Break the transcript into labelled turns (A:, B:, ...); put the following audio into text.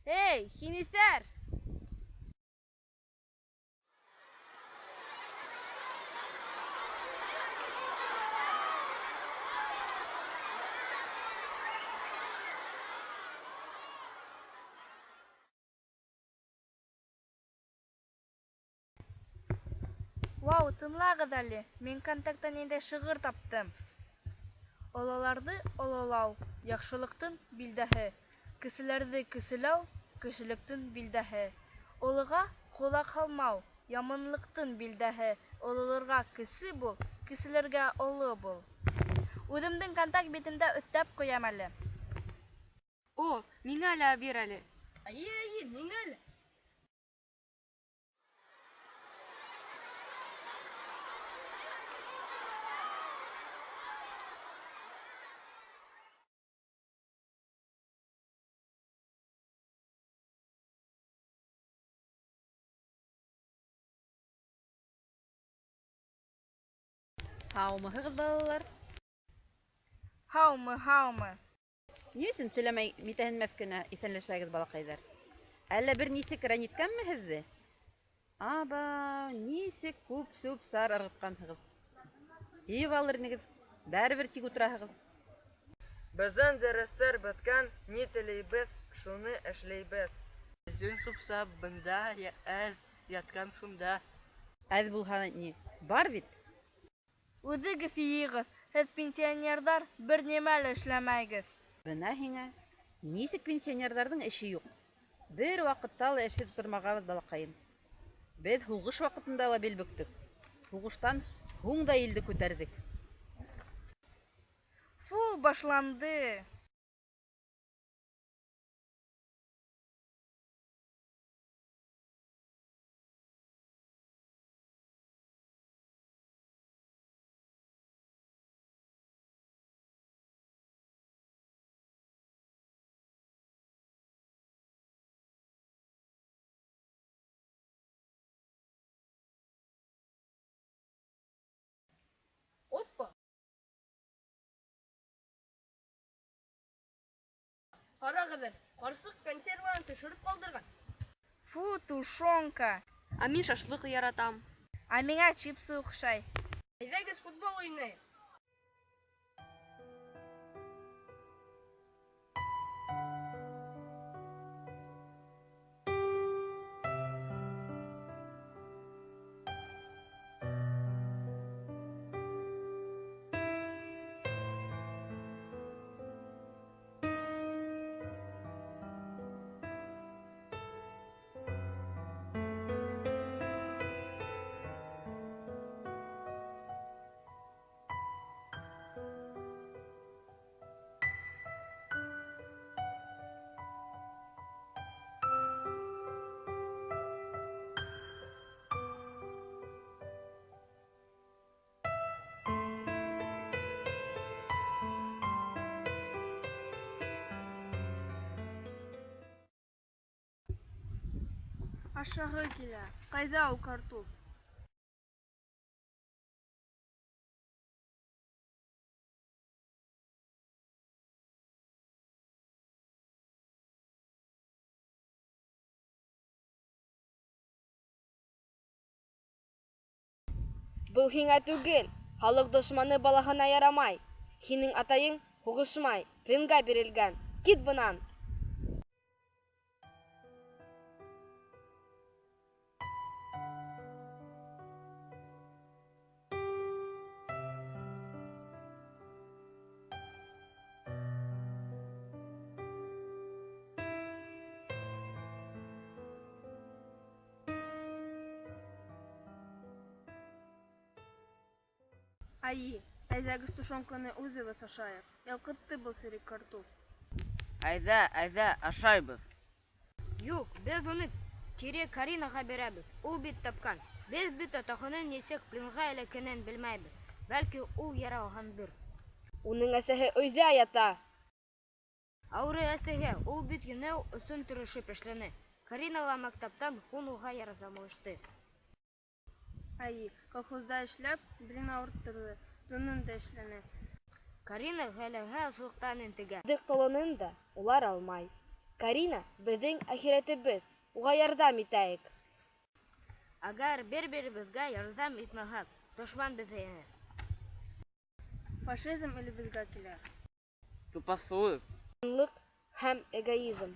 A: Эй, һин иҫәр!
B: Вау, тыңлағыҙ әле, мин Контактта ниндәй шиғыр таптым. Ололарҙы ололау — яҡшылыҡтың билдәһе, кеселәрҙе кеселәү — кешелектең билдәһе. Олоға ҡолаҡ һалмау — яманлыҡтың билдәһе. Ололарға кесе бул, кеселәргә оло бул. Үҙемдең Контакт битемдә өҫтәп ҡуям әле.
C: О, миңә лә бир әле.
A: Эйе, эйе, миңә лә.
D: Һаумыһығыҙ, балалар!
B: Һаумы, һаумы!
D: Ни өсөн теләмәй митәһенмәҫ кенә иҫәнләшәгеҙ, балаҡайҙар? Әллә бер нисек рәнйеткәнме һеҙҙе? Абау, нисек күп сүп-сар ырғытҡанһығыҙ. Йыйып алыр инегеҙ, бәребер тик ултыраһығыҙ.
E: Беҙҙең дәрестәр бөткән, ни теләйбеҙ, шуны эшләйбеҙ.
F: Беҙҙең сүп-сар бында әҙ ятҡан шунда.
D: Әҙ булһа ни, бар бит.
B: Үҙегеҙ йыйығыҙ, һеҙ, пенсионерҙар, бер нимә лә эшләмәйһегеҙ.
D: Бына һиңә, нисек пенсионерҙарҙың эше юҡ? Бер ваҡытта ла эшһеҙ ултырмағанбыҙ, балаҡайым. Беҙ һуғыш ваҡытында ла бил бөктөк, һуғыштан һуң да илде күтәрҙек.
B: Фу, башланды!
A: Опа! Ҡарағыҙ әле, ҡарсыҡ консерваны төшөрөп ҡалдырған.
B: Фу, тушенка!
C: Ә мин шашлык яратам.
B: Ә миңә чипсы оҡшай.
A: Әйҙәгеҙ футбол уйнайыҡ.
B: Ашағы килә. Ҡайҙа ул картуф?
A: Был һиңә түгел, халыҡ дошманы балаһына ярамай. Һинең атайың һуғышмай, пленга бирелгән. Кит бынан!
B: Ай, әйҙәгеҙ тушенканы үҙебеҙ ашайыҡ. Ялҡытты был серек картуф.
F: Әйҙә, әйҙә, ашайбыҙ.
G: Юҡ, беҙ уны кире Каринаға бирәбеҙ. Ул бит тапҡан. Беҙ бит атаһының нисек пленға эләккәнен белмәйбеҙ. Бәлки, ул яраланғандыр.
A: Уның әсәһе өйҙә ята.
G: Ауырый әсәһе, ул бит йүнәү өсөн тырышып эшләне. Карина ла мәктәптән һуң уға ярҙамлашты.
B: Ай, колхозда эшләп, билен ауырттырҙы, төнөн дә эшләне.
G: Карина ғаиләһе аслыҡтан интегә.
A: Аҙыҡ талонын да улар алмай. Карина беҙҙең әхирәтебеҙ, уға ярҙам итәйек.
G: Әгәр бер-беребеҙгә ярҙам итмәһәк, дошман беҙҙе еңер.
B: Фашизм илебеҙгә килә.
H: Тупаслыҡ.
A: Һәм эгоизм.